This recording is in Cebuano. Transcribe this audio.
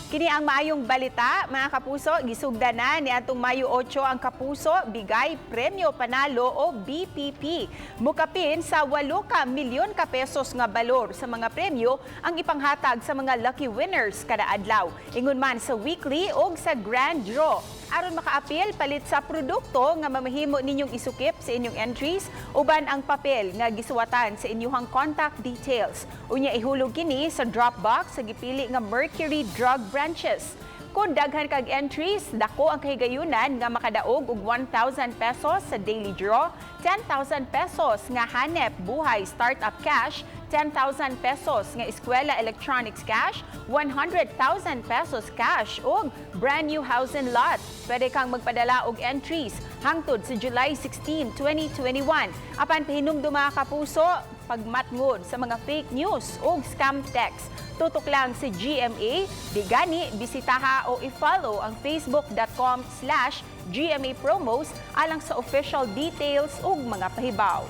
Kini ang maayong balita, mga kapuso, gisugda na ni atong Mayo 8 ang Kapuso Bigay Premyo Panalo o BPP. Mukapin sa 8 ka milyon ka pesos nga balor sa mga premyo ang ipanghatag sa mga lucky winners kada adlaw. Ingon man sa weekly o sa grand draw. Aron makaapil, palit sa produkto nga mamahimo ninyong isukip sa inyong entries uban ang papel nga gisuwatan sa inyong contact details. Unya ihulog kini sa drop box sa gipili nga Mercury Drug branches. Kung daghan kag entries, dako ang kahigayunan nga makadaog og 1,000 pesos sa daily draw, 10,000 pesos nga Hanep Buhay Startup Cash, 10,000 pesos nga Eskwela Electronics Cash, 100,000 pesos cash ug brand new house and lot. Pwede kang magpadala og entries hangtod sa July 16, 2021. Apan pahinumdum, mga kapuso, pagmatngod sa mga fake news ug scam text. Tutok lang sa GMA, di gani bisitaha o i-follow ang facebook.com/GMApromos alang sa official details ug mga pahibaw.